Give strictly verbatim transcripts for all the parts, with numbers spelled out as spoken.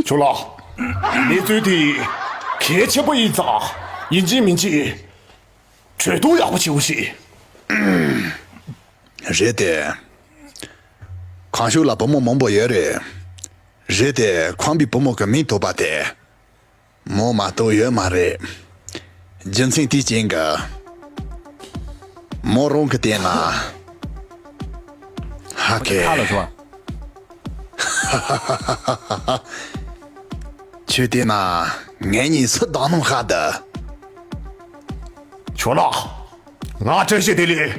ཆོག་ལ། གནས་ཚུལ་དེ་གལ་ཆེན་པོ་ཡིན་ཙང་ཡིན་གཅིག་མིན་གཅིག་གྲོས་བསྡུར་ཡག་པོ་བྱེད་དགོས་ཤིག་རེད་དེ། གངས་ཕྱོགས་ལ་བུ་མོ་མང་པོ་ཡོད་རེད། རེད་དེ་ཁམས་པའི་བུ་མོ་གི་མིང་ཐོགས་པ་དེ། མོ་མ་གཏོགས་ཡོད་མ་རེད། རྒྱུ་མཚན་དེའི་རྐྱེན་གྱིས། མོ་རང་གི་སྟེང་ན། ཧ་གེ། ཁ་ལ་ཟུག་ཨ། ཁྱོད་སྟེང་ན་ངེད་གཉིས་སུ་བདག་སྣང་ཤར་འདུག་ཆོག་ལ། ང་བཀྲ་ཤིས་བདེ་ལེགས་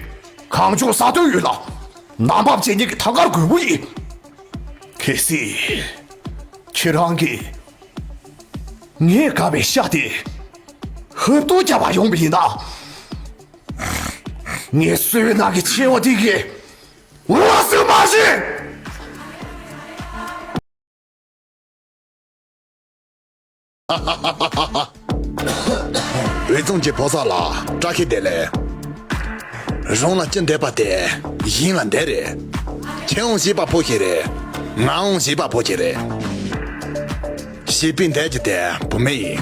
གངས་ལྗོངས་ས་སྟོད་ཡུལ་ལ་ནང་པ་བྱེད་མཁན་གྱི་ཐང་དཀར་རྒོད་པོ་ཡིན། གལ་སྲིད་ཁྱེད་རང་གིས་ངས་བཀབ་པའི་ཤ་དེ་ཧུར་ཐག་བརྒྱབ་པ་ཡོང་བ་ཡིན་ན། ངས་གསོད་ནག་གི་ཆེ་བ་དེ་གི་འོ་ཟིག་མ་བྱེད། འོད་སྲུང་གི་ཕོ་གསར་ལ་བཀྲ་ཤིས་བདེ་ལེགས། རང་ལ་ཅི་འདོད་པ་དེ་ཡིན་ལ་འདོད་རེད། ཁྱེད་འོང་བྱེད་པ་ཕོ་ཞིག་རེད། ང་འོང་བྱེད་པ་ཕོ་ཞིག་རེད། བྱེད་པའི་འདོད་ཀྱི་དེ་བུད་མེད་ཡིན།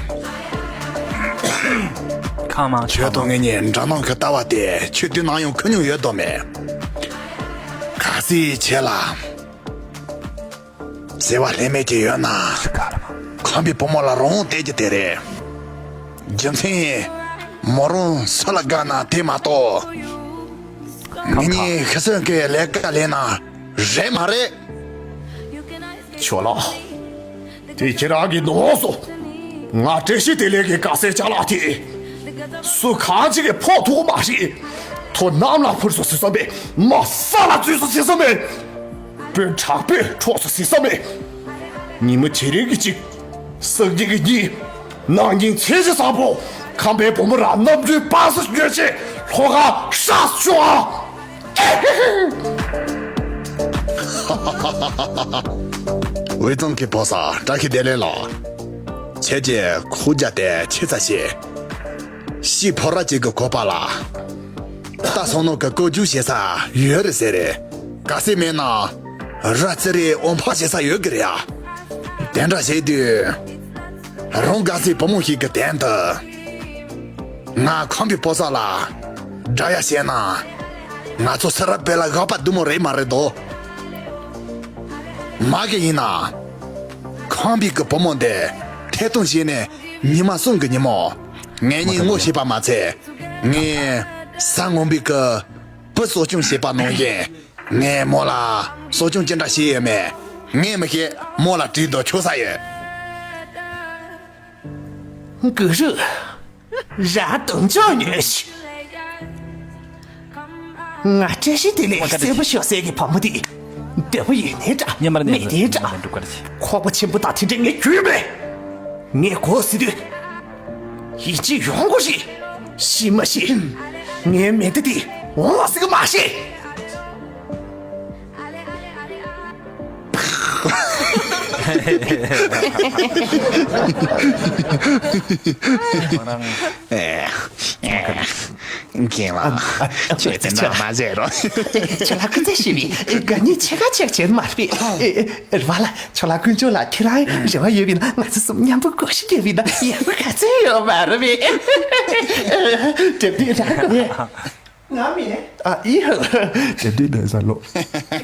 ཁ་མ་ཁྱོད་དང་ངེད་གཉིས་འདྲ་མཉམ་གྱི་ལྟ་བ་དེ་ཁྱོད་དུས་ནམ་ཡང་ཁུར་མྱོང་ཡོད་དོ་མེད། གལ་སྲིད་ཁྱེད་ལ། ཟེར་བ་ལྷད་མེད་ཀྱི་ཡོད་ན། ཁམས་པའི་བུ་མོ་ལ་རང་དབང་སྟེར་རྒྱུ་དེ་རེད། རྒྱུ་མཚན། མོ་རང་སུ་ལ་དགའ་ན་དེ་མ་གཏོགས། ངེད་གཉིས་ཤི་གསོན་གྱི་ལས་ཀ་ལས་ན་རེད་མ་རེད། ཆོག་ལ། དེ་ཁྱེད་རང་གི་ནོར་སོ། ང་བཀྲ་ཤིས་བདེ་ལེགས་ཀྱི་དགའ་སའི་ཅ་ལག་དེ། སུ་གང་ཅིག་གིས་ཕོག་ཐུབ་མ་རེད། ཐོ་གནམ་ལ་འཕུར་སོང་ཟེར་ས་མེད། མ་ས་ལ་འཛུལ་སོང་ཟེར་ས་མེད། སྤུན་དྲག་པོས་འཕྲོག་སོང་ཟེར་ས་མེད། ཉིན་མོ་དེ་རིང་གི་གཅིག་སང་ཉིན་གྱི་གཉིས། གནངས་ཉིན་ཚེས་བཞི་བཟང་པོ། ཁམས་པའི་བུ་མོ་ར་གནམ་གྲུའི་པ་སུ་སྐྱོད་ཆེད་ལྷོ་ཁ་ཧྲག་ཤོག་ཨ། འོད་སྲུང་གི་ཕོ་གསར་བཀྲ་ཤིས་བདེ་ལེགས་ལགས། ཁྱེད་ཀྱིས་ཁོག་རྒྱ་དེ་ཆེ་ཙམ་བྱས། ཤི་ཕོ་ར་གཅིག་གི་ཁོག་པ་ལ། རྟ་སོང་ནོ་གི་བཀོད་རྒྱུ་བྱེད་ས་ཡོད་རེད་ཟེར་རེད། གལ་སྲིད་མེད་ན། ར་ཙི་རེ་འོང་འཕགས་བྱེད་ས་ཡོད་གི་རེད་ཨ། དེ་འདྲ་བྱས་དུས། རང་ག་ཚོད་བུ་མོ་ཞིག་གི་དོན་དུ། ང་ཁམས་པའི་ཕོ་གསར་ལ་དགྲ་ཡ་བྱས་ན། ང་ཚོ་སེ་ར་བོད་ལ་དགའ་པ་དུ་མོ་རེད་མ་རེད་དོ། མ་གི་ཡིན་ན། ཁམས་པའི་གི་བུ་མོ་འདི་ཐད་གཏོང་བྱས་ནས་ཉི་མ་གསུམ་གི་ཉིན་མོ། ངེད་གཉིས་ངོ་ཤེས་པ་མ་ཚད། ངས་གཟའ་སྔོན་པའི་གི་བུ་གསོ་སྐྱོང་བྱས་པ་ནང་བཞིན། ངས་མོ་ལ་གསོ་སྐྱོང་ཅི་འདྲ་བྱས་ཡོད་མེད་ངས་མི་ཤེས། མོ་ལ་དྲིས་དོ་ཆོག་ས་ཡོད། གུ་རུ། རང་དུང་ཅོག་ཉོས་ཤིག་ང་བཀྲ་ཤིས་བདེ་ལེགས་སྲས་པོ་ཞོགས་ཟས་ཀྱི་བུ་མོ་འདི། བདེ་པོ་ཡིན་ནའི་འདྲ་མེད་ནའི་འདྲ། ཁོག་པ་ཆེན་པོ་དང་དེ་འདྲ་ངས་རྒྱུས་མེད། ངས་གོ་ཟིན་དུས། ཡིད་ཆེས་ཡོང་དགོས་ཤིག་ཤི་མ་ཤི། ངའི་མེ་མདའ་འདི་འོང་བ་ཟིག་མ་ཤེས། རྒན་ལགས། ཁྱོད་དེ་འདྲ་མ་བྱེད་རོགས། ཁྱོད་ལ་སྐུ་ཚེ་ཞི་བའི་དགའ་ཉེ་ཆེ་ག་ཆེ་བྱེད་མ་རེད་པས། རེད་བ་ལ། ཁྱོད་ལ་དཀོན་མཆོག་ལ་ཁྱེད་རང་རེ་བ་ཡོད་པས་ན། ང་ཚོ་གསུམ་མཉམ་པོ་སྒོ་ཕྱི་བརྒྱབ་པས་ན་ཡག་པོ་ག་ཚོད་ཡོད་མ་རེད་པས། དེབ་དེ་རང་གི། ང་མིན། ཨ་ཨི་ཧ། དེབ་དེ་ལོས་ས་ལོ།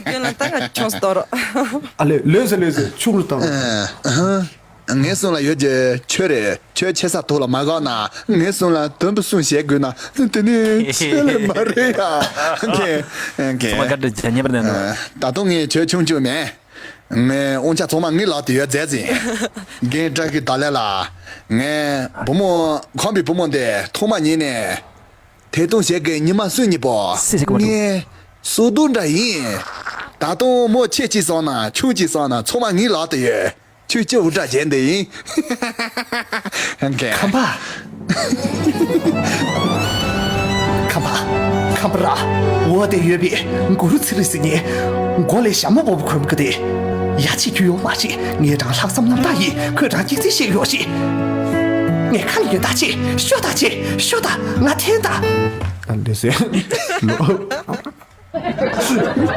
རྒན་ལགས་ད་ང་ཆུང་སྟོར། ཨ་ལེ་ལོས་ས་ལོས་ས་ཆུང་རུ་བཏང་། ངའི་གསུང་ལ་ཡོད་ཀྱི་ཁྱོད་རེད། ཁྱོད་ཆེ་ས་ཐོག་ལ་མ་བཀག་ན་ངའི་གསུང་ལ་དོན་པོ་གསུང་བྱེད་དགོས་ན་དེ་ནི་ཆེ་ལ་མ་རེད་ཡ། ཁེ་ཁེ། ཚང་མ་བཀའ་དྲིན་ཆེ། ཉེ་བར་ནས་ནོ། ད་དུང་ངས་ཁྱོད་ཆུང་ཆུང་མེད། ངའི་དབང་ཆ་ཚང་མ་ངའི་ལག་ཏུ་ཡོད་མཛད་ཟིན། རྒན་བཀྲ་ཤིས་ད་ལས་ལ། ངའི་བུ་མོ་ཁམས་པའི་བུ་མོ་འདི་ཐོག་མ་ཉིད་ནས། ཐད་གཏོང་བྱེད་དགོས་ཉི་མ་གསུམ་གཉིས་པོ། སི་སི་ཀོ་ཏུ། ངའི་སོ་སྡུག་འདྲ་ཡིན། ད་དུང་མོ་ཆེ་གཅིག་སོང་ན་ཆུང་གཅིག་སོང་ན་ཚང་མ་ངའི་ལག་ཏུ་ཡོད། ཁྱོད་སྐྱིད་པོ་འདྲ་བྱས་འདི་ཡིན། ཁམས་པ། ཁམས་པ། ཁམས་པ་ར། འོ་དེ་ཡོད་པས་གུ་རུ་ཚེ་རིང་ཟེར་མཁན། མགོ་ལས་ཞྭ་མོ་བོར་བ་གོན་གི་དེ། ཡ་ཆེ་རྒྱུ་ཡོད་མ་རེད། ངས་རང་ལྷག་བསམ་རྣམ་དག་ཡིན། ཁོས་རང་སྐྱེ་ཚེ་ཤེས་ཡོད་ཤེས། ངས་ཁ་ལ་ཡོད་ད་ཆེ་ཤོད་ད་ཆེ་ཤོད་ད་ང་འཐེན་ད། ཨ་ལེ་སེ། ལོ།